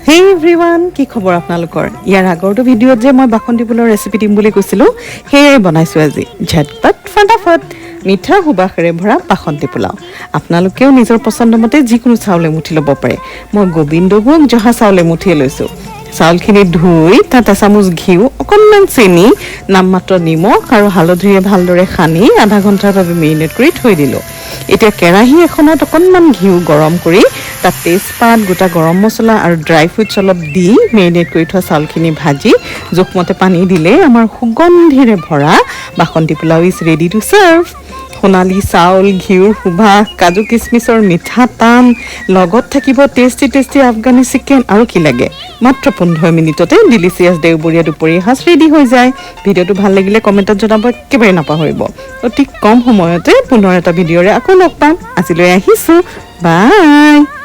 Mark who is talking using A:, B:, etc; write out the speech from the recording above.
A: হেই everyone, কি খবৰ আপোনালোকৰ? ইয়াৰ আগৰটো ভিডিঅ'ত যে মই বাসন্তী পোলাওৰ ৰেচিপি দিম বুলি কৈছিলোঁ, সেয়াই বনাইছোঁ আজি। ঝটপট ফটাফট মিঠা সুবাসেৰে ভৰা বাসন্তী পোলাও। আপোনালোকেও নিজৰ পচন্দ মতে যিকোনো চাউল এমুঠি ল'ব পাৰে। মই গোবিন্দভোগ জহা চাউল এমুঠিয়ে লৈছোঁ। চাউলখিনি ধুই তাত এচামুচ ঘিউ, অকণমান চেনি, নামমাত্ৰ নিমখ আৰু হালধিৰে ভালদৰে সানি আধা ঘণ্টাৰ বাবে মেৰিনেট কৰি থৈ দিলোঁ। এতিয়া কেৰাহী এখনত অকণমান ঘিউ গৰম কৰি তাত তেজপাত, গোটা গৰম মছলা আৰু ড্ৰাই ফ্ৰুটছ অলপ দি মেৰিনেট কৰি থোৱা চাউলখিনি ভাজি জোখমতে পানী দিলে আমাৰ সুগন্ধিৰে ভৰা বাসন্তী pulao is ready to serve. সোণালী চাউল, ঘিউৰ সুবাস, কাজু কিচমিচৰ মিঠা টান, লগত থাকিব টেষ্টি টেষ্টি আফগানী চিকেন। আৰু কি লাগে? মাত্ৰ 15 মিনিটতে ডিলিচিয়াছ দেওবৰীয়া দুপৰীয়া সাজ ৰেডি হৈ যায়। ভিডিঅ'টো ভাল লাগিলে কমেণ্টত জনাব একেবাৰে নাপাহৰিব। অতি কম সময়তে পুনৰ এটা ভিডিঅ'ৰে আকৌ লগ পাম। আজিলৈ আহিছোঁ, বাই।